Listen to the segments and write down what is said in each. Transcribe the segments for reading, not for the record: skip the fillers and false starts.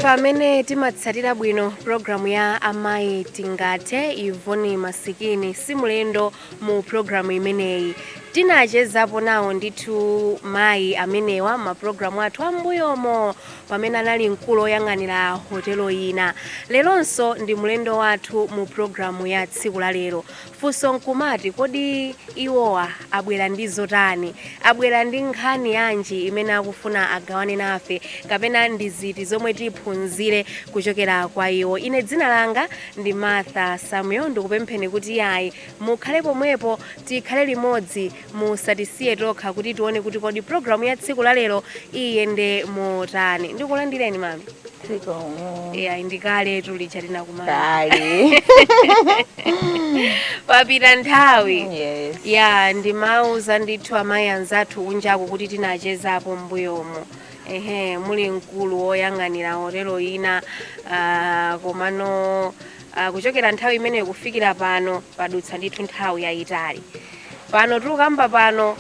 Ife amene timatsatira bwino pulogalamu ya Amayi Tingathe, Yvonne Masikini si mlendo mu pulogalamu imeneyi. Tinachezapo nawo ndithu mayi amenewa mapulogalamu athu ambuyomo pamene anali mkulu oyang'anira hotelo ina. Leronso ndi mlendo wathu mu pulogalamu ya tsiku la lero. Funso nkumati, kodi iwowa abwera ndi zotani? Abwera ndi nkhani yanji imene akufuna agawane nafe, kapena ndi ziti zomwe tiphunzire kuchokera kwa iwo? Ine dzina langa ndi Martha Samuel. Ndikupempheni kuti yayi, mukhale pomwepo, tikhale limodzi, musatisiye tokha kuti tione kuti kodi pulogalamu ya tsiku la lero iyende motani. Ndikulandireni, mami. Zikomo. Yayi, ndikale tulija tinakumana. Kale. Papita nthawi. Yes. Ya, ndimauza ndithu amayi anzathu kunjaku kuti tinachezapo mbuyomo, ehe, muli mkulu woyang'anira hotelo ina, komano kuchokera nthawi imeneyo kufikira pano padutsa ndithu nthawi yayitali. Pano tikukamba pano,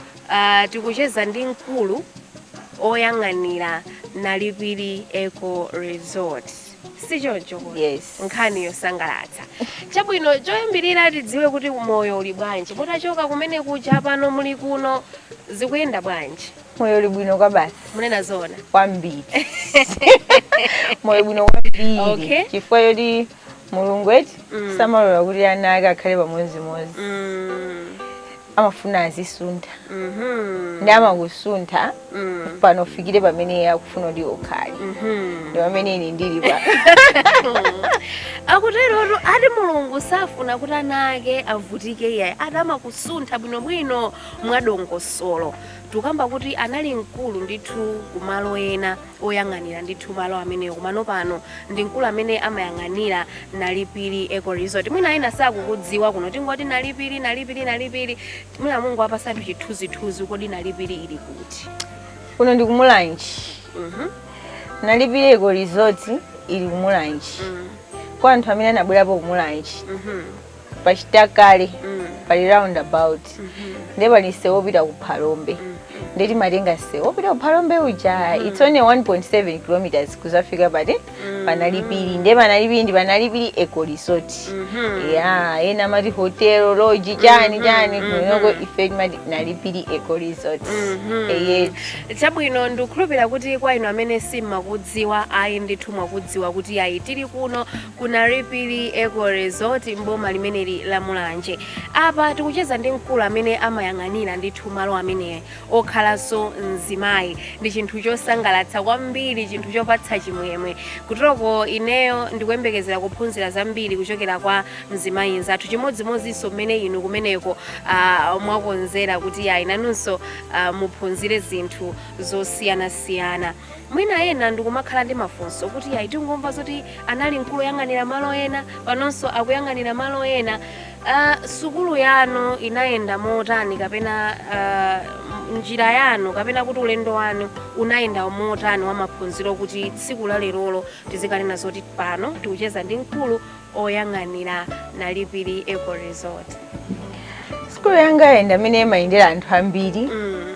tikucheza ndi mkulu oyang'anira Nalipiri Eco Resort, sichoncho kodi? Yes. Nkhani yosangalatsa. Chabwino, choyambirira tidziwe kuti moyo uli bwanji mutachoka kumene kuja, pano muli kuno, zikuyenda bwanji? Moyo uli bwino kwa basi. Munena zona? Kwambiri. Moyo bwino kwambiri. Chifukwa choti Mulungu eti samalola kuti ana ake akhale pamodzimodzi. Amafuna azisuntha. Ndi amakusuntha pano ufikire pamene akufuna kuti ukhale. Ndi pamene ine ndili pa. Akuterotu ati Mulungu safuna kuti ana ake avutike iyayi, ati amakusuntha bwinobwino mwadongosolo. Tikamba kuti anali mkulu ndithu kumalo ena, oyang'anira ndithu malo amenewo, kumano pano ndi mkulu amene amayang'anira Nalipiri Eco Resort. Mwina ena sakukudziwa kuno, tingoti Nalipiri, Nalipiri, Nalipiri. Mwina Mungu apasatu chithunzithunzi, kodi Nalipiri ili kuti? Kuno ndi kuMulanje. Nalipiri Eco Resort ili kuMulanje. Kwa anthu amene anabwerapo kuMulanje, pachitakale pali roundabout, ndiye pali msewu wopita ku Phalombe, ndiye timatenga msewu wopita ku Phalombe uja. It's only 1.7 kilometers kuzafika pati paNalipiri. Ndiye paNalipiri ndi paNalipiri Eco Resort. Ya, ena amati hotel, lodge, chani chani, kunoko ife timati Nalipiri Eco Resort. Eye. Chabwino, ndikukhulupirira kuti kwa inu amene simmakudziwa, ayi ndithu mwakudziwa kuti ayi, tili kuno ku Nalipiri Eco Resort mboma limeneli la Mulanje. Apa tikucheza ndi mkulu amene amayang'anira ndithu malo amene okhalanso mzimayi. Ndi chinthu chosangalatsa kwambiri, chinthu chopatsa chimwemwe. Kutoko ineyo ndikuyembekezera kuphunzira zambiri kuchokera kwa mzimayi nzathu, chimodzimodzinso mmene inu kumeneko mwakonzera kuti ayi, nanunso muphunzire zinthu zosiyanasiyana. Mwina ena ndikumakhala ndi mafunso kuti ayi, tingomva zoti anali mkulu oyang'anira malo ena, panonso akuyang'anira malo ena. Sukulu yanu inayenda motani, kapena njira yanu, kapena kuti ulendo wanu unayenda motani wa maphunziro, kuti tsiku la lerolo tizikanena zoti pano tikucheza ndi mkulu oyang'anira Nalipiri Eco Resort? Sukulu yanga yayenda amene imayendera anthu ambiri,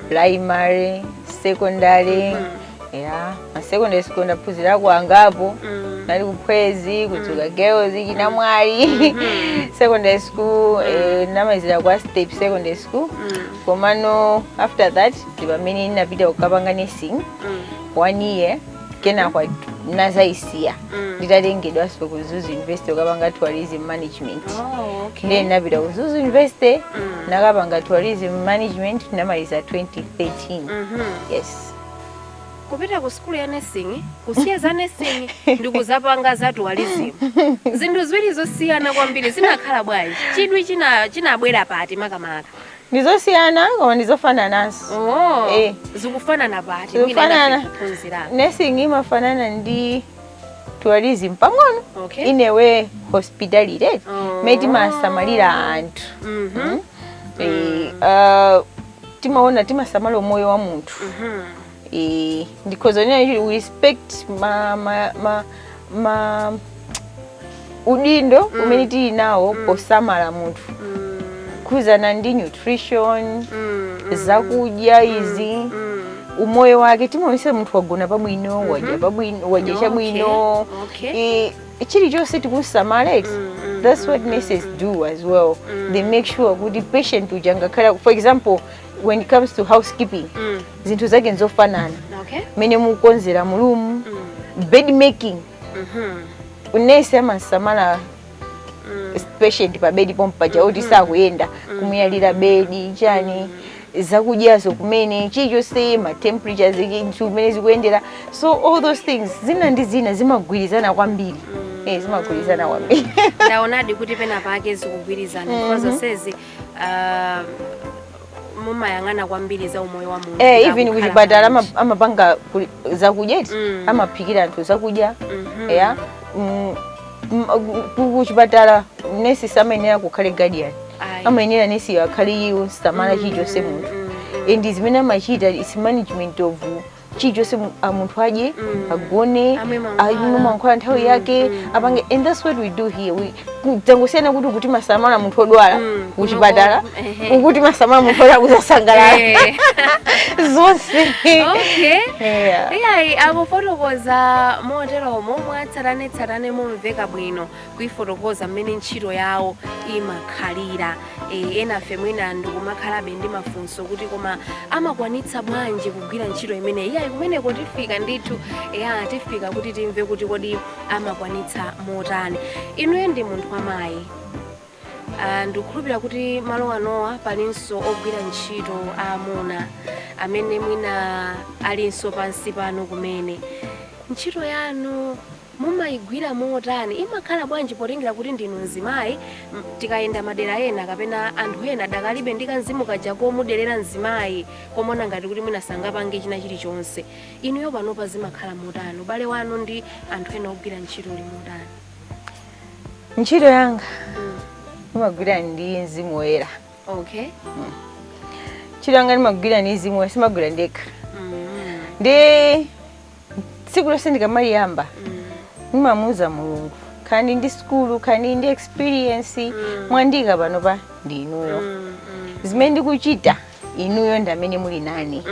primary, secondary. Ya, ma secondary school ndaphunzirako angapo. Nali kuPhwezi, kuDzuka Girls, Chinamwali Secondary School, namalizira kwa Step Secondary School. Komano after that ndi pamene ndinapita kukapanga nursing one year, kenako nazayisiya nditatengedwanso ku Mzuzu University kukapanga tourism management. Oh, okay. Ndiye ndinapita ku Mzuzu University, nakapanga tourism management, ndinamaliza 2013. Yes. Kupita ku sukulu ya nursing, kusiya za nursing ndikuzapanga za tourism, zinthu ziwiri zosiyana kwambiri. Zinakhala bwanji? Chidwi chinabwera pati makamaka? Ndizosiyana koma ndizofanananso. Oh. Eh. Zikufanana pati? Zikufanana. Kuphunzira. Nursing imafanana ndi tourism pang'ono. In a way, hospitality, mene timasamalira anthu. Timaona, timasamala umoyo wa munthu. Ndikhoza kunena kuti we respect ma udindo umene tili nawo posamala munthu, khuzana ndi nutrition, zakudya izi. Umoyo wake timaonesa munthu wagona pabwino, wadya pabwino, wadya chabwino. Chilichonse tikusamala it. That's what nurses do as well. They make sure kuti patient uja ngakhala, for example, when it comes to housekeeping, zinthu zake nzofanana mene mukonzera mu room, bed making. Nesi amasamala patient pa bedi pompaja kuti sakuyenda, kumuyalira bedi, chani, zakudyazo kumene, chilichonse, ma temperatures, zinthu kumene zikuyendera. So all those things, zina ndi zina, zimagwirizana kwambiri. Zimagwirizana kwambiri. Ndaonadi kuti pena pake zikugwirizana, chifukwa zonsezi mumayang'ana kwambiri za umoyo wa munthu kuti Even akukhala kuchipatala bwanji. Amapanga zakudya iti, amaphikira anthu zakudya. Ya, kuchipatala nesi samayenera kukhale guardian. Ayi. Amayenera nesi akhale iwo samala chilichonse munthu, and zimene amachita is management of chilichonse, munthu adye, agone, amwe mankhwala. Amwe mankhwala nthawi yake, apange. And that's what we do here. Tangosiyana kuti masamala munthu odwala kuchipatala, kunoko, ehe. Kuti masamala munthu odwala kuzasangalala, zonse. Yeah. Iyayi, akufotokoza moteromo mwatsatanetsatane, momveka bwino, kuifotokoza mmene ntchito yawo imakhalira. Enafe mwina ndikumakhalabe ndi mafunso kuti koma amakwanitsa bwanji kugwira ntchito imeneyi? Iyayi, kumeneko tifika ndithu ya, tifika kuti timve kuti kodi amakwanitsa motani. Inuyo ndi munthu wamayi. Ndikukhulupirira kuti malo anowa palinso ogwira ntchito aamuna amene mwina alinso pansi pano kumene. Ntchito yanu mumayigwira motani? Imakhala bwanji potengera kuti ndinu mzimayi? Tikayenda madera ena kapena anthu ena dakalibe ndi kamzimu kaja komuderera mzimayi, komona ngati kuti mwina sangapange china chilichonse. Inuyo panopa zimakhala motani? Ubale wanu ndi anthu ena ogwira ntchito uli motani? Ntchito yanga imagwira ndi Mzimu Woyera. Ntchito yanga ndimagwira ndi Mzimu Woyera, simagwira ndekha. Ndi tsiku lonse ndikamaliyamba, ndimamuuza Mulungu, khani ndi sukulu, khani ndi experience, mwandika pano pa ndi inuyo. Zimene ndikuchita, inuyo ndi amene muli nane.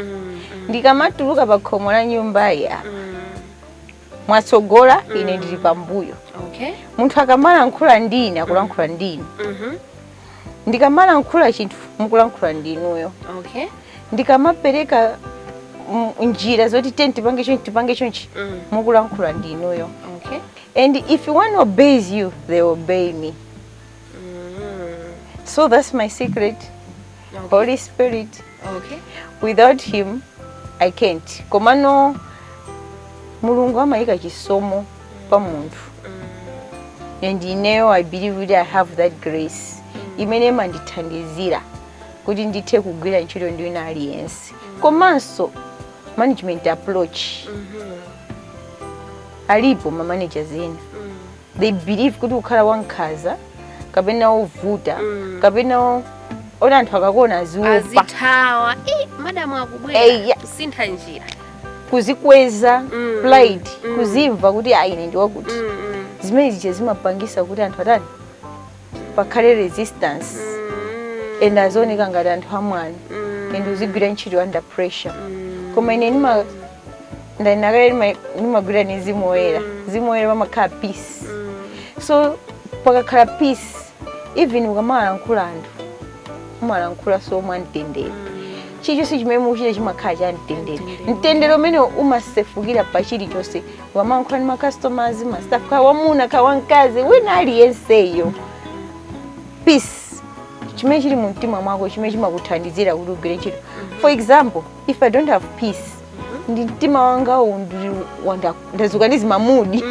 Ndikamatuluka pa khomo la nyumbayi apa, mwatsogola, ine ndili pambuyo. Munthu akamalankhula ndine, akulankhula ndine. Ndikamalankhula chinthu, mukulankhula ndinuyo. Ndikamapereka njira zoti teni tipange chonchi, tipange chonchi, mukulankhula ndinuyo. And if one obeys you, they obey me. So that's my secret. Holy Spirit. Without him I can't. Komano Mulungu amayika chisomo pa munthu, and ineyo I believe kuti I have that grace imene imandithandizira kuti ndithe kugwira ntchito ndi wina aliyense. Komanso management approach. Alipo ma managers ena, they believe kuti kukhala wankhanza kapena wovuta kapena oti anthu akakuona aziopa, azithawa, "Ii, madamu akubwera." Eya. Kusintha njira. Kuzikweza, pride, kuzimva kuti ayi, ine ndiwakuti. Zimene zija zimapangisa kuti anthu atani, pakhale resistance and azioneka ngati anthu amwano and uzigwira ntchito under pressure. Koma ine ndima ndinakale ndimagwira ni Mzimu Woyera. Mzimu Woyera pamakhala peace. So pakakhala peace, even ukamalankhula anthu, umalankhula so mwamtendere. Chilichonse chimene mukuchita chimakhala cha mtendere. Mtendere umene umasefukira pa chilichonse, ukamalankhula ndi ma customers, ma staff, ka wamuna, ka wamkazi, wina aliyenseyo. Peace chimene chili mu mtima mwako, chimene chimakuthandizira kuti ugwire ntchito. For example, if I don't have peace, ndi mtima wanga uwu ndazuka ndi zima mood,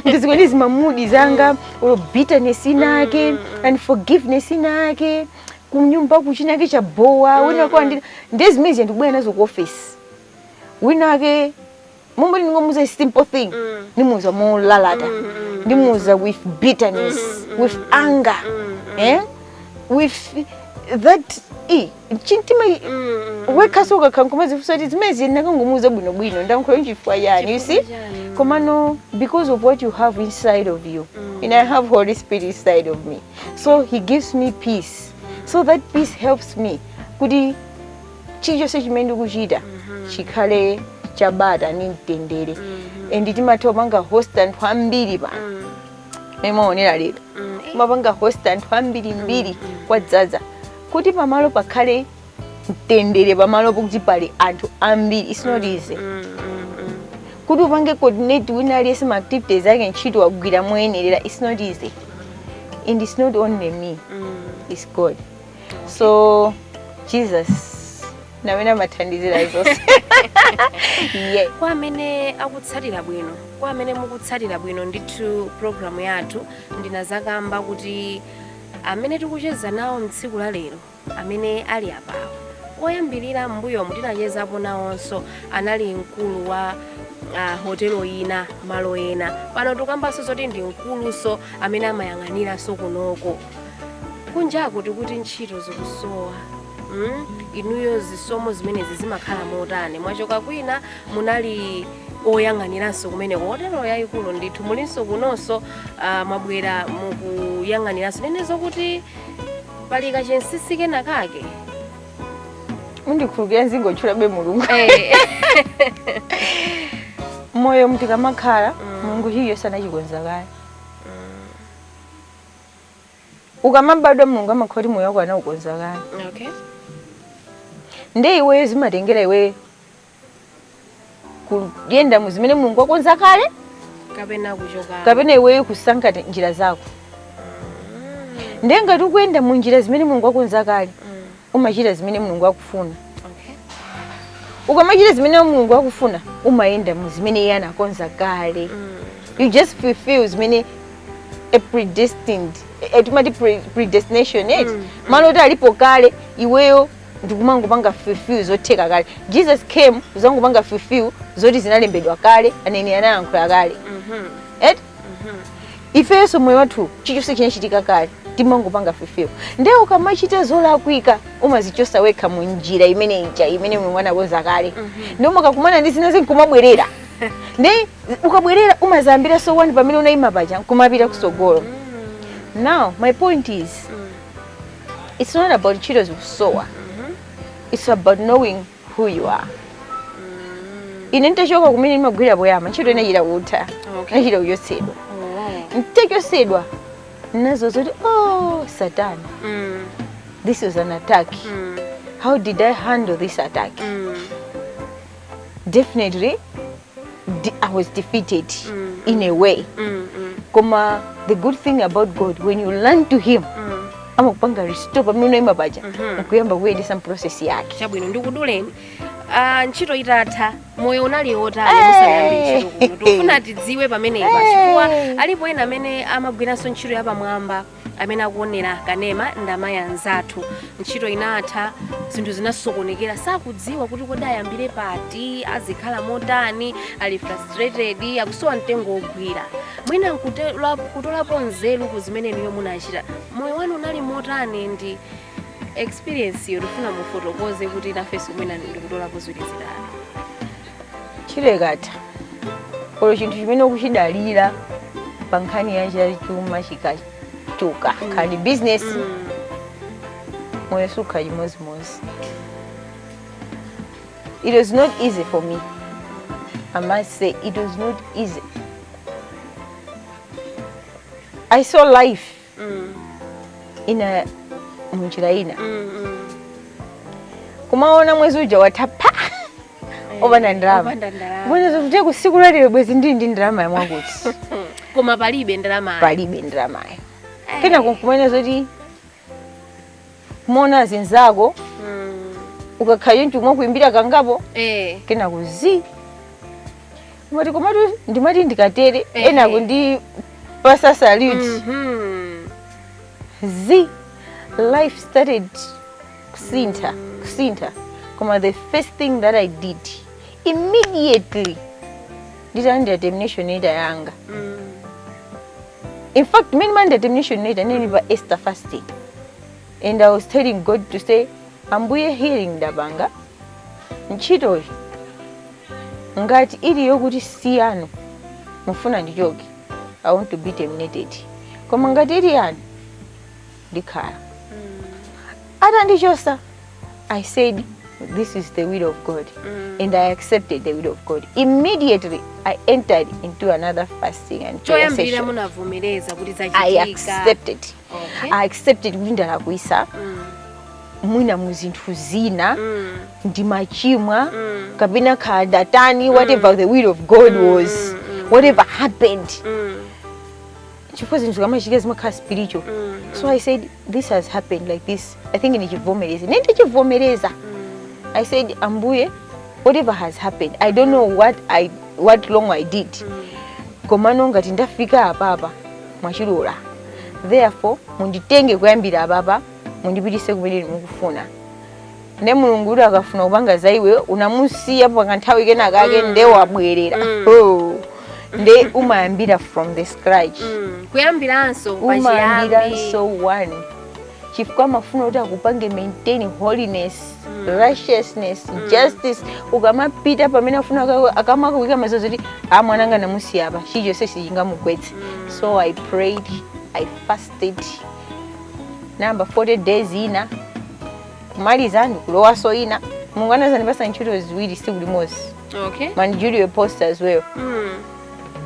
ndazuka ndi zima mood zanga, ulo bitterness inake and forgiveness inake, kunyumba kuchinake chabowa, wina kwa ndi ndi zimene ndikubwera nazo ku office. Wina ake mumbati ndingomuza simple thing, ndimuza molalata, ndimuza with bitterness, with anger, with that chintima wekhaso ukakhala nkomazifunsa kuti zimene ndakangomuuza bwinobwino, ndankhula nchifukwa chani? You see? Chifukwa chani? Komano because of what you have inside of you, and I have Holy Spirit inside of me, so he gives me peace. So that peace helps me kuti chilichonse chimene ndikuchita. Chikhale chabata ni mtendere, and timatha kupanga host anthu ambiri pano. Memaonera lero, timapanga host anthu ambirimbiri, kwadzaza. Kuti pamalo pakhale mtendere, pamalo pokuti pali anthu ambiri, it's not easy. Kuti upange coordinate wina aliyense ma activities ake, ntchito wagwira moyenerera, it's not easy. And it's not only me, it's God. So Jesus namene amathandizira zonse, yeah. Kwa amene akutsatira bwino, kwa amene mukutsatira bwino ndithu programu yathu, ndinazakamba kuti amene tikucheza nawo mtsiku la lero, amene ali apawo, oyambirira m'mbuyomu tinachezapo nawonso, anali mkulu wa hotelo ina malo ena. Pano tikambanso zoti ndi mkuluso amene amayang'aniranso kunoko. Kunjaku tikuti ntchito zikusowa, Inuyo zisomo zimenezi zimakhala motani? Mwachoka kwina, munali oyang'aniranso kumeneko hotelo yayikulu ndithu, mulinso kunonso, mwabwera mukuyang'aniranso. Nenezo kuti pali kachinsinsi kena kake? Mundikhulupirira, nzingotchulabe Mulungu. Moyo mtikamakhala, Mulungu chilichonse anachikonza kale. Ukamabadwa, Mulungu amakhala kuti moyo wako anaukonza kale. Nde iweyo zimatengera iwe kuyenda mu zimene Mulungu wakonza kale kapena kuchoka kapena iweyo kusankha njira zako. Ndiye ngati ukuyenda mu njira zimene Mulungu wakonza kale, umachita zimene Mulungu akufuna. Ukamachita zimene Mulungu akufuna, umayenda mu zimene iye anakonza kale. You just fulfill zimene a predestined, timati predestination eti, malo oti alipo kale, iweyo ndikumangopanga fulfill zotheka kale. Jesus came kuzangopanga fulfill zoti zinalembedwa kale, aneneri anayankhula kale. Eti ifenso moyo wathu chilichonse chinachitika kale, timangopanga fulfill. Ndiye ukamachita zolakwika, umazichosa wekha mu njira imene ija imene Mulungu anakonza kale. Ndi umakakumana ndi zina zinkumabwerera, ndi ukabwerera umazayambira so one pamene unayima paja nkumapita kusogolo. Now my point is, it's not about ntchito zikusowa, it's about knowing who you are. Ine nitachoka kumene ndimagwira poyamba, ntchito inachita kutha. Inachita kuchotsedwa. Ntachotsedwa, nazo zoti, "Oh Satan, this was an attack." How did I handle this attack? Definitely I was defeated in a way. Koma the good thing about God, when you learn to him, amakupanga restore pamene unayima paja, nkuyamba kuyendesa process yake. Chabwino, ndikuduleni. Ntchito itatha, moyo unali otani musanayambe ntchito kuno? Tikufuna tidziwe pamenepa, chifukwa alipo ena amene amagwiranso ntchito yapamwamba amene akuonera kanema, ndamayi anzathu. Ntchito inatha, zinthu zinasokonekera, sakudziwa kuti kodi ayambire pati, azikhala motani, ali frustrated, akusowa mtengo wogwira. Mwina kutolapo nzeru ku zimene inuyo munachita, moyo wanu unali motani ndi experience yo? Tifuna mufotokoze kuti nafenso mwina ndikutolapo ziwiri zitatu. Ntchito ikatha, olo chinthu chimene ukuchidalira pa nkhani ya chachuma chikachoka, khani business, moyo sukhala chimozimozi. It was not easy for me, I must say. It was not easy. I saw life ina munjira ina. Kumaona mwezi uja watha pa opanda ndalama. Opanda ndalama. Kumene kuti kusiku lalero bwezi ndili ndi ndalama yamwakuti. Koma palibe ndalamayo. Palibe ndalamayo. Kena kumene zoti kumaona zinzako, ukakhala choncho kumakuimbira kangapo, kena kuzi umati, komatu ndimati ndikatere, ena kundi pasa salute. Zi life started kusintha, kusintha. Koma the first thing that I did immediately nditalandira termination letter yanga, in fact many man termination letter neni pa Easter fasting, and I was telling God to say, "Ambuye, healing ndapanga, ntchitoyi ngati ili yokuti siyanu mufuna ndichoke, I want to be terminated, koma ngati ili yanu, ndikhala." Atandichosa, I said, This is the will of God. And I accepted the will of God. Immediately I entered into another fasting and prayer Choyambirira session. Munavomereza kuti I zachitika. accepted. I accepted kuti ndalakwisa mwina muzinthu zina, ndimachimwa kapena khadatani, whatever the will of God was, whatever happened, chifukwa zinthu zikamachitika zimakhala spiritual. So I said, "This has happened like this." I think ndichivomereze, nendichivomereza. I said, "Ambuye, whatever has happened, I don't know what wrong I did, komano ngati ndafika apapa mwachilola, therefore munditenge kuyambira apapa, mundipitise kumene mukufuna." Nde Mulungu kuti akafuna kupanga za iwe, unamusiya pakanthawi kenakake, nde wabwerera. Oh. Nde umayambira from the scratch. Kuyambiranso pachiyambi. Umayambiranso one, chifukwa amafuna kuti akupange maintain holiness, righteousness, justice. Ukamapita pamene afuna akamakuika mazozi kuti a mwananga namusiya apa, chilichonse sichingamugwetse. So I prayed, I fasted namba 40 days ina, kumaliza ndikulowaso ina. Mulungu anazandipasa ntchito ziwiri siku limodzi, managerial post as well.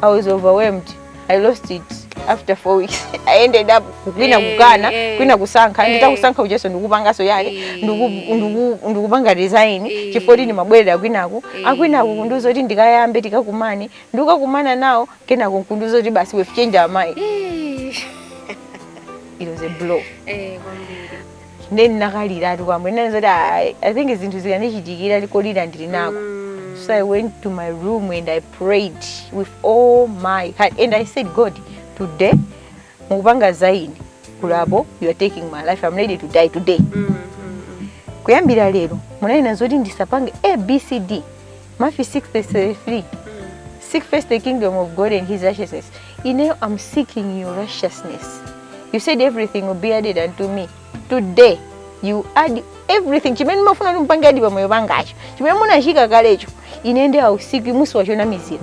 I was overwhelmed. I lost it after 4 weeks. I ended up kwina kukana, kwina kusankha. Nditakusankha ujeso, ndikupangaso yani ndikupanga resign chifukwa kuti ndimabwerera kwinaku. Akwinaku kundiuza kuti ndikayambe tikakumane, ndikukakumana nawo, kenako nkundiuza kuti basi, we've changed our mind. It was a blow. Kwambiri. Then nakalira kwamwe ndinazoti I think zinthu zikandichitikira kolira ndili nako. So I went to my room and I prayed with all my heart. And I said, "God, today, mukupanga zaini kulapo, you are taking my life. I'm ready to die today. Kuyambira lero, munanena zoti ndisapange A, B, C, D. Matthew 6:33. Seek first the kingdom of God and his righteousness. Ineyo, I'm seeking your righteousness. You said everything will be added unto me. Today, you add everything. Chimene mafuna kuti mupange add pamoyo pangacho. Chimene munachika kalecho. Ine ndi ausiku musi wachonamizira."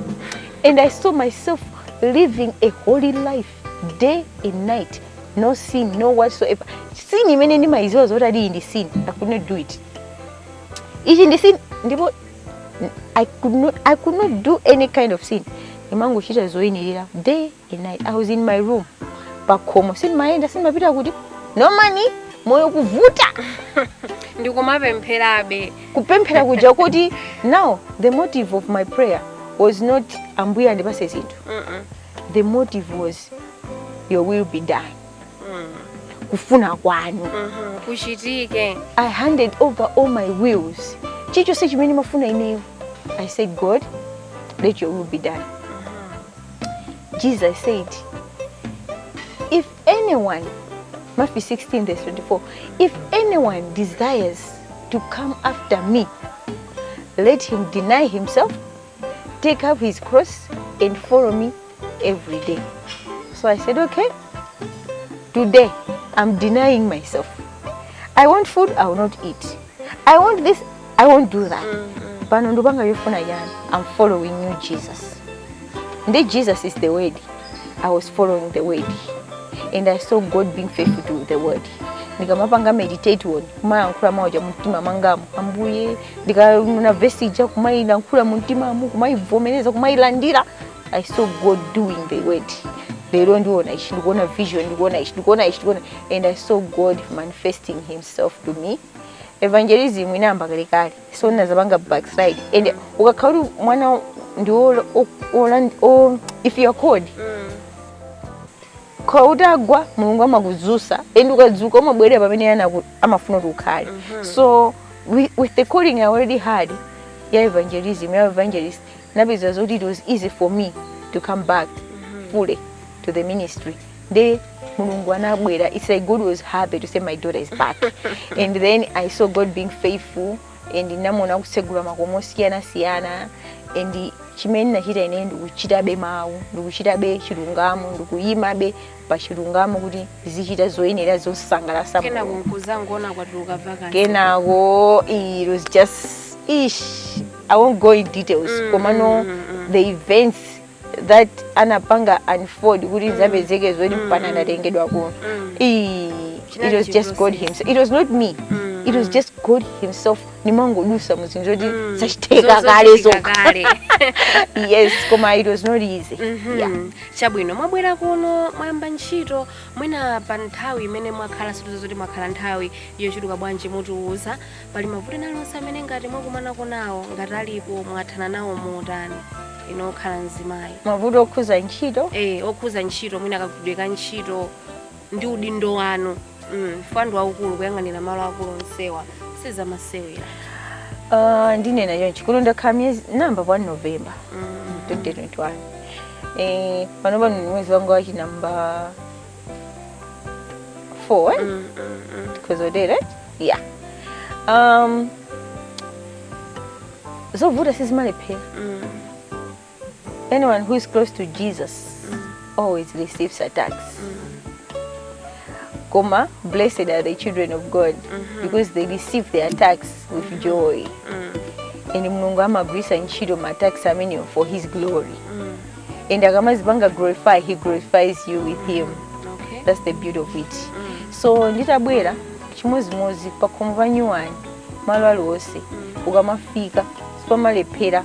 And I saw myself living a holy life day and night. No sin, no whatsoever. Sin imene ndimayiziwa zoti adi ndi sin. I could not do it. Ichi ndi sin, ndipo I could not do any kind of sin. Ndimangochita zoyenera day and night. I was in my room. Pakhomo sindimayenda, sindimapita kuti, no money, moyo kuvuta. Ndikumapempherabe. Kupemphera kuja kuti now the motive of my prayer was not Ambuye andipase zinthu. The motive was, "Your will be done." Kufuna kwanu Kuchitike. I handed over all my wills. Chilichonse chimene mafuna ineyo. I said, "God, let your will be done." Jesus said, if anyone, Matthew 16, verse 24, "If anyone desires to come after me, let him deny himself, take up his cross, and follow me every day." So I said, "Okay, today I'm denying myself. I want food, I will not eat. I want this, I won't do that. Pano ndupanga yofuna yani. I'm following you, Jesus." Nde Jesus is the word. I was following the word. And I saw God being faithful to the word. Ndikamapanga meditate on, kumayankhula mawu cha mumtima mangamo, Ambuye, ndikaona vesi ija, kumayilankhula mumtimamu, kumayivomereza, kumayilandira. I saw God doing the word. Lero ndiona ichi, ndikuona vision, ndikuona ichi, ndikuona ichi, ndikuona, and I saw God manifesting himself to me. Evangelism inayamba kalekale, so nazapanga backslide, and ukakhala kuti mwana ndi if you are called, kwa utagwa Mulungu amakudzusa, and ukadzuka umabwerera pamene amafuna kuti ukhale. So with the calling I already had ya evangelism, ya evangelist, napeza zoti it was easy for me to come back fully to the ministry. Nde Mulungu anabwera. It's like God was happy to say, "My daughter is back." And then I saw God being faithful, and namuona kutsegula makomo osiyana-siyana. And chimene nachita ine, ndikuchitabe mawu, ndikuchitabe chilungamo, ndikuyimabe pa chilungamo kuti zichita zoyenera zosangalatsa Kenako Mulungu. Nkuzangoona kwatuluka vacancy. Kenako it was just ish, I won't go in details, komano the events that anapanga unfold kuti zapezeke zoti mpana anatengedwa kuno. It Chinali was just God chiprocess. himself. It was not me. It was just God himself. Nimangodusa muzinthu zoti zachiteka kale. Zochitika Zokha. Kale. Yes, koma it was not easy. Yeah. Chabwino, mwabwera kuno, mwayamba ntchito, mwina pa nthawi imene mwakhala, situzo zoti mwakhala nthawi yochuluka bwanji, mutiuza, pali mavuto ena alionse amene ngati mwakumanako nawo? Ngati alipo, mwathana nawo motani ino okhala mzimayi? Mavuto okhuza ntchito? Eh, okhuza ntchito, mwina kagwiridwe ka ntchito ndi udindo wanu, fando waukulu kuyang'anira malo akulu onsewa, sizamasewera. Ndinena chonchi, kuno ndakhala miyezi namba 1 November 2021. Pano pano ni mwezi wanga wachi namba 4, eh? Because right? Yeah. Zovuta sizimalephera. Anyone who is close to Jesus always receives attacks. Koma blessed are the children of God because they receive the attacks with joy. And Mulungu amagwisa ntchito ma attacks amenewo for his glory. And akamazipanga glorify, he glorifies you with him. That's the beauty of it. So nditabwera, chimozimozi pakhomo pa nyuwani, malo aliwonse ukamafika sipamalephera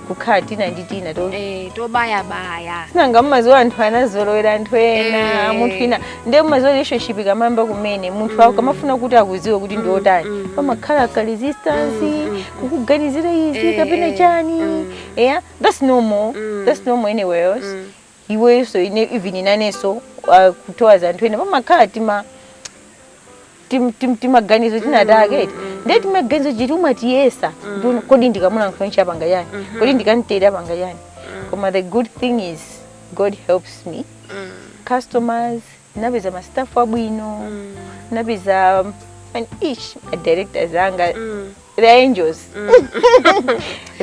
kukhala tina ndi tina to Eh, tobayabaya. Sinanga mumaziwa anthu anazolowera anthu ena. Munthu ina ndiye mumaziwa relationship ikamamba kumene, munthu ako kamafuna kuti akuziwe kuti ndi otani, pamakhala ka resistance, kukuganizira izi kapena chani. Yeah, that's normal. That's normal anywhere else. Iwenso ine, even inanenso, kutowaza anthu ena pamakhala tima timaganizo tinatake, ndiye timaganizo chiti umatiyesa. Kodi ndikamulankhula apanga chani? Kodi ndikamtere apanga chani? Koma the good thing is God helps me. Customers, napeza ma staff abwino, napeza and each ma directors anga, they are angels,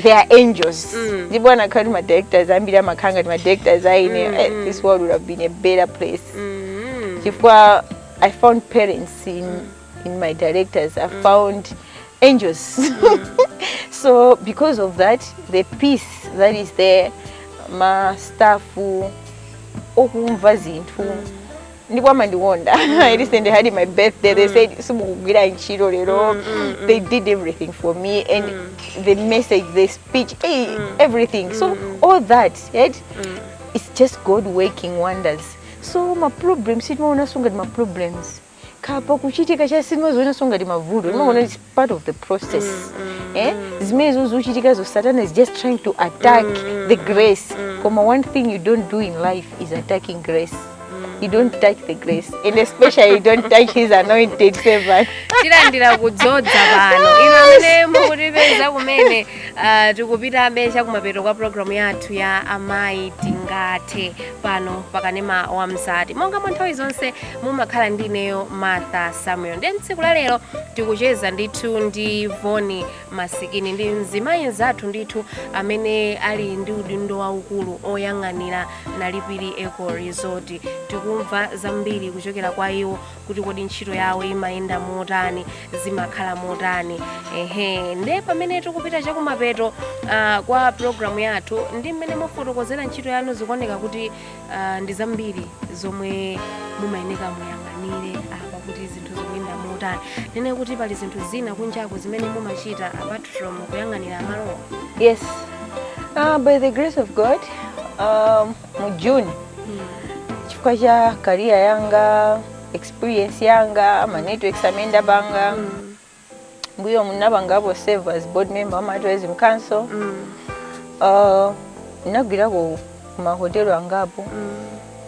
they are angels. Ndipo anakhala kuti ma directors ambiri amakhala ngati ma directors aine, this world would have been a better place, chifukwa I found parents in my directors. I found angels. So because of that, the peace that is there, ma staff okumva zinthu ndipo amandikonda. I recently had my birthday, they said, "Simukugwira ntchito lero." They did everything for me, and the message, the speech, hey, everything. So all that, right? It's just God working wonders. So ma problems sitimaonanso ngati ma problems kapa kuchitika cha, sitimazionanso ngati mavuto, timaona it's part of the process. Eh, zimene zochitika, Satan is just trying to attack the grace. Koma one thing you don't do in life is attacking grace. You don't touch the grace, and especially you don't touch his anointed servant. Tilandira kudzodza pano. Inu amene mukutipeza kumene, tikupitabe chakumapeto kwa programu yathu ya Amayi Tingathe pano pakanema wa Mzati. Monga mwa nthawi zonse, mumakhala ndi ineyo Martha Samuel. Ndiye tsiku la lero tikucheza ndithu ndi Voni Masikini, ndi mzimayi nzathu ndithu amene ali ndi udindo waukulu oyang'anira Nalipiri Eco Resort. Tikumva zambiri kuchokera kwa iwo kuti kodi ntchito yawo imayenda motani, zimakhala motani. Ehe, nde pamene tikupita chakumapeto kwa programu yathu, ndi mmene mwafotokozera ntchito yanu, zikuoneka kuti ndi zambiri zomwe mumayeneka muyang'anire apa kuti zinthu zikuyenda motani. Nene kuti pali zinthu zina kunjako zimene mumachita apart from kuyang'anira malowa? Yes, by the grace of God, mu June, chifukwa cha career yanga, experience yanga, ma networks amene ndapanga mbuyo, munapangapo serve as board member wa tourism council. Ndinagwirako kumahotelo angapo,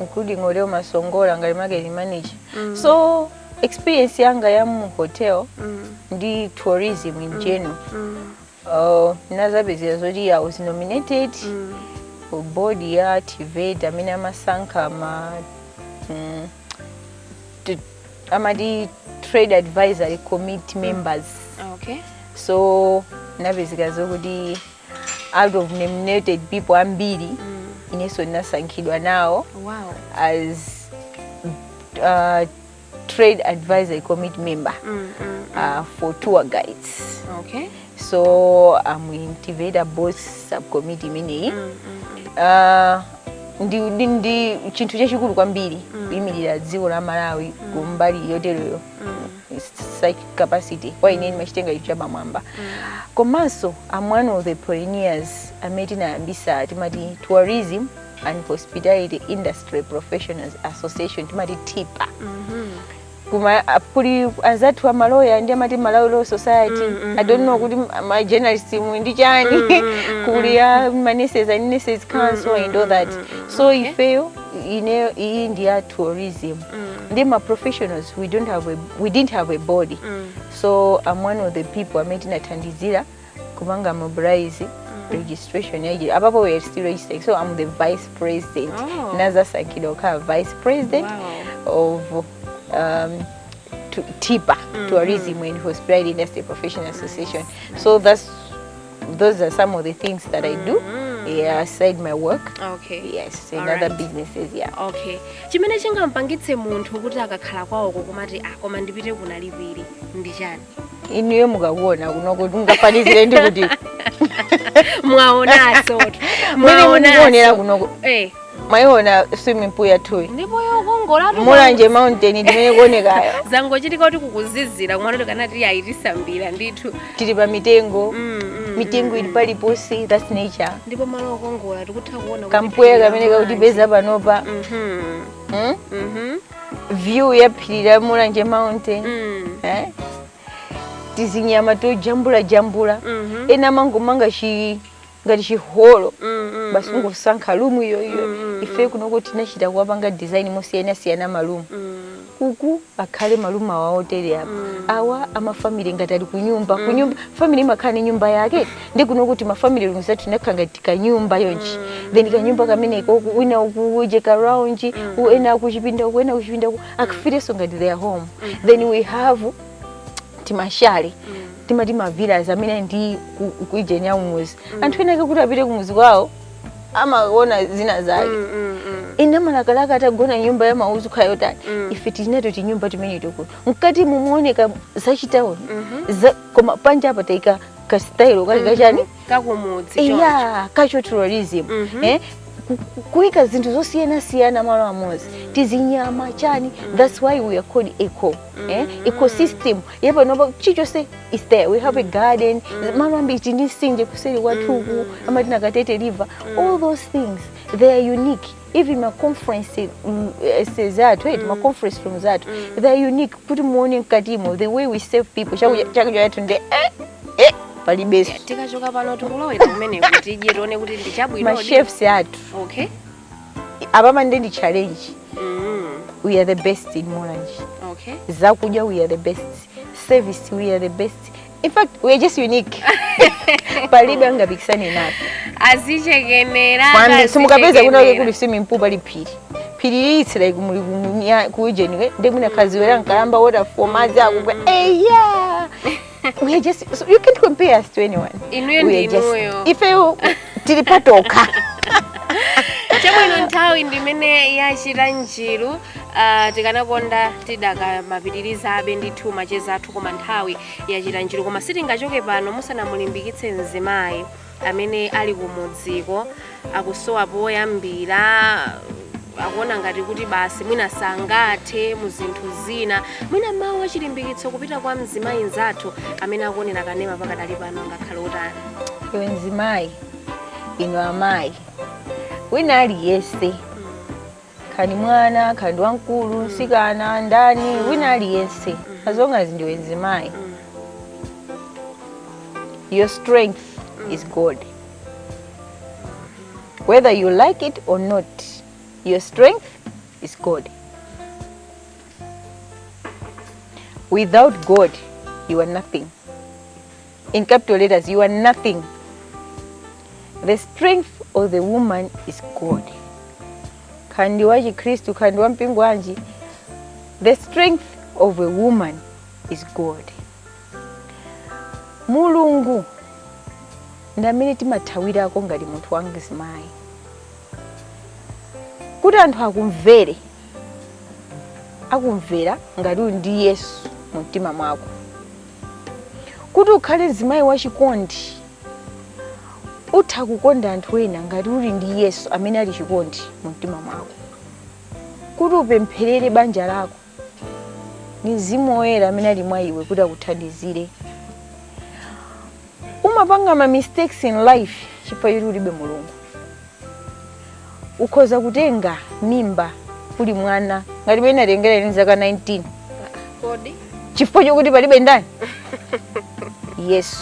including Hotel Masongola ngati marketing manager. So experience yanga ya mu hotel ndi tourism in general, nazapezera zoti I was nominated ku board ya TVET amene amasankha ma amati trade advisory committee members. So napezeka zokuti out of nominated people ambiri, inenso ndinasankhidwa nawo as trade advisory committee member for tour guides. So I'm in TVETA board subcommittee imeneyi. Ndi chinthu chachikulu kwambiri kuyimirira dziko la Malawi kumbali yoteroyo. such capacity. Kwa ine ndimachitenga icho chapamwamba. Komanso I'm one of the pioneers amene tinayambisa, timati Tourism and Hospitality Industry Professionals Association, timati TIPA. Kuma kuli anzathu amaloya ndi amati Malawi Law Society. I don't know kuti ma journalist mu ndi chani. Kuli ya ma nurses and nurses council and all that. So ifeyo, ine iyi ndi ya tourism ndi ma professionals. We didn't have a body, so I'm one of the people amene tinathandizira kupanga mobilize registration yaji. Apapo we are still registering, so I'm the vice president. Oh. Nazasankhidwa kukhala vice president of TIPA, Tourism and Hospitality Industry Professional Association. So that's those are some of the things that I do, yeah, aside my work. Yes, in other businesses, yeah. Okay, chimene chingampangitse munthu kuti akakhala kwawoko kumati, "Ah, koma ndipite kuNalipiri," ndi chani? Inuyo mukakuona kunoko, mungafanizire ndi kuti? Mwaonaso. Mwene mukuonera kunoko, mwayiona swimming pool yathuyi? Ndipo yokongolatu. Mulanje Mountain ndimene kuonekayo. Zangochitika kuti kukuzizira, kumati kanati ayitisambira ndithu. Tili pa mitengo, mitengo ili paliponse, that's nature. Ndipo malo okongola, tikutha kuona kuti Kampweya phiri la kamene kakutipeza panopa, View ya phiri la Mulanje Mountain, eh? Tizinyama tojambula jambula. Ena mangomanga chi ngati chiholo, basi ungosankha room iyo iyo. Ife kunoko tinachita kuwapanga design mosiyanasiyana ma room. Uku akhale ma room awa otere apa, awa ama family ngati ali kunyumba. Kunyumba family imakhala ni nyumba yake, ndi kuno kuti ma family rooms athu tinakhala ngati kanyumba yonchi. Then kanyumba kameneko, wina ukuje ka lounge, ena kuchipinda uku, ena kuchipinda uku, akufirenso ngati their home. Then we have tima chalet, timati ma villas amene ndi kuijenya kumuzi. Anthu ena ake kuti apite kumuzi kwawo amaona zina zake, ine amalakalaka atagona nyumba ya mauzu khayotani. Ife tinato tinyumba timene tikuno mkati mumuoneka zachitawuni, koma panja apa taika ka style kali kachani? Kakumudzi choncho. Iya, cultural tourism. Eh, kuyika zinthu zosiyanasiyana malo amodzi, tizinyama chani. That's why we are called eco, eh? Ecosystem yepanopa, chilichonse is there. We have a garden, malo ambiri tindi mtsinje kuseri kwathuku, amati Nakatete River. All those things, they are unique. Even ma conference zathu, ma conference rooms athu, they are unique kuti muone mkatimo the way we serve people. Chakudya chathu ndi palibenso. Tikachoka pano tikulowera kumene kuti tidye, tione kuti ndi chabwino. Ma chefs athu, apapa ndi challenge. We are the best in Mulanje. Zakudya, we are the best. Service, we are the best. In fact, we are just unique, palibe angapikisane nafe. Azichekenera. Kwambi simukapeza kuna kuli swimming pool, pali phiri. Phiri litsi like muli kuujeni ndi mwina khaziwera nkalamba waterfall, madzi akugwa. Yeah, we are just so, you can't compare us to anyone. Inuyo We ndi are just inuyo. Ifeyo tili patoka. Chabwino, nthawi ndimene yachita njiru. Tikanakonda tidakamapitirizabe ndithu macheza athu, koma nthawi yachita njiru. Koma sitingachoke pano musanamulimbikitse mzimayi amene ali kumudziko, akusowa poyambira, akuona ngati kuti basi mwina sangathe mu zinthu zina. Mwina mawu achilimbikitso kupita kwa mzimayi nzathu amene akuonera kanema pakadali pano angakhale otani? Iwe mzimayi, inu amayi, wina aliyense, khani mwana, khani wamkulu, msikana, ndani, wina aliyense, as long as ndiwe mzimayi, your strength is God. Whether you like it or not, your strength is God. Without God, you are nothing. In capital letters, you are nothing. The strength of the woman is God. Kandi wa Chikhristu, kandi wa mpingo wanji, the strength of a woman is God. Mulungu ndi amene timathawirako ngati munthu wamzimayi. Kuti anthu akumvere, akumvera ngati uli ndi Yesu mu mtima mwako. Kuti ukhale mzimayi wachikondi, utha kukonda anthu ena ngati uli ndi Yesu amene ali chikondi mu mtima mwako. Kuti upempherere banja lako, Ni Mzimu Woyera amene ali mwa iwe kuti akuthandizire. Umapanga ma mistakes in life chifukwa choti ulibe Mulungu. Ukhoza kutenga mimba uli mwana ngati mene atengera ine zaka 19. Kodi? Chifukwa chokuti palibe ndani? Yesu.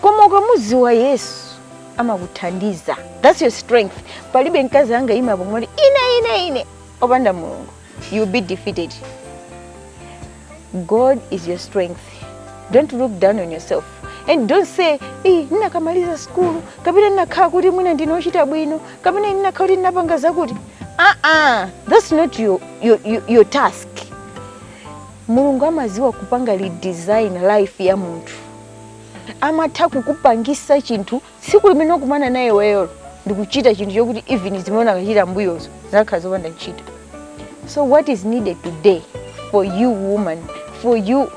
Koma ukamuziwa Yesu, amakuthandiza. That's your strength. Palibe mkazi angayima pomwe ine, ine, ine opanda Mulungu. You will be defeated. God is your strength. Don't look down on yourself and don't say, "Eh, ndinakamaliza skulu, kapena ndinakhala kuti mwina ndinochita bwino, kapena ndinakhala kuti ndinapanga zakuti." Uh-uh. That's not your task. Mulungu amaziwa kupanga redesign life ya munthu. Amatha kukupangisa chinthu tsiku limene ukumana naye weyolo ndikuchita chinthu chokuti even zimene unakachita mbuyozo zakhala zopanda ntchito. So what is needed today for you woman, for you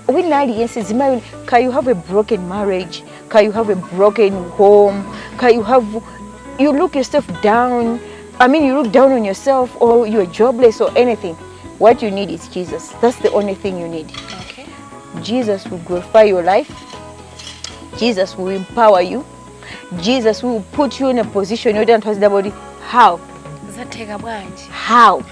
wina aliyense, zimayi, ka you have a broken marriage, ka you have a broken home, ka you look yourself down, I mean, you look down on yourself, or you're jobless or anything, what you need is Jesus. That's the only thing you need. Jesus will glorify your life. Jesus will empower you. Jesus will put you in a position yoti anthu azidabwa kuti, "How?" Zatheka bwanji? How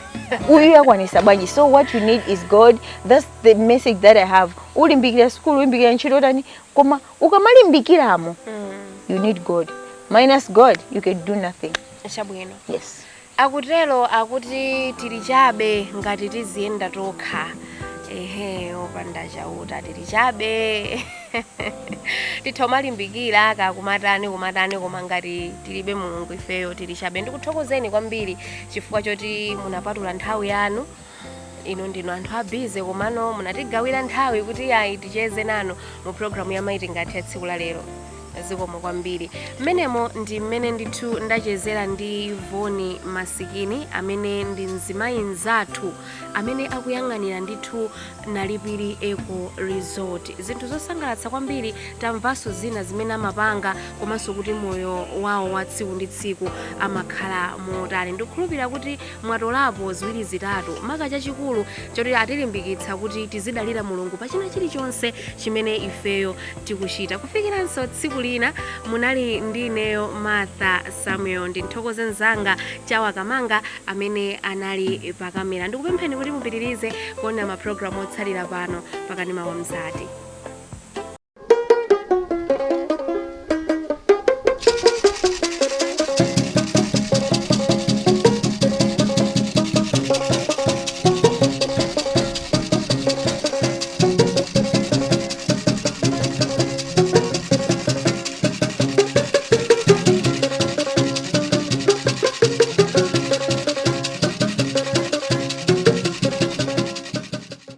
uyu yakwanisa bwanji? So what you need is God. That's the message that I have. Ulimbikira skulu, ulimbikira ntchito, tani, koma ukamalimbikiramo, you need God. Minus God, you can do nothing. Chabwino. Yes. Akutero akuti tili chabe ngati tiziyenda tokha, ehe, opanda Chauta tili chabe. Titha kumalimbikira kakumatani kumatani, koma ngati tilibe Mulungu ifeyo tili chabe. Ndikuthokozeni kwambiri chifukwa choti munapatula nthawi yanu. Ino ndinu anthu a busy, komano munatigawira nthawi kuti ayi, ticheze nanu mu programu ya Mayi Tingathe ya tsiku la lero. Zikomo kwambiri. Mmenemo ndi mmene ndithu ndachezera ndi Yvonne Masikini, amene ndi mzimayi mnzathu amene akuyang'anira ndithu Nalipiri Eco Resort. Zinthu zosangalatsa kwambiri, tamvanso zina zimene amapanga komanso kuti moyo wawo wa tsiku ndi tsiku amakhala motani. Ndikukhulupirira kuti mwatolapo ziwiri zitatu, maka chachikulu choti atilimbikitsa kuti tizidalira Mulungu pa china chilichonse chimene ifeyo tikuchita. Kufikiranso tsiku lina, munali ndi ineyo Martha Samuel. Ndinthokoze mzanga Chawa Kamanga amene anali pakamera. Ndikupempheni kuti mupitirize kuona mapulogalamu otsalira pano pakanema wa Mzati.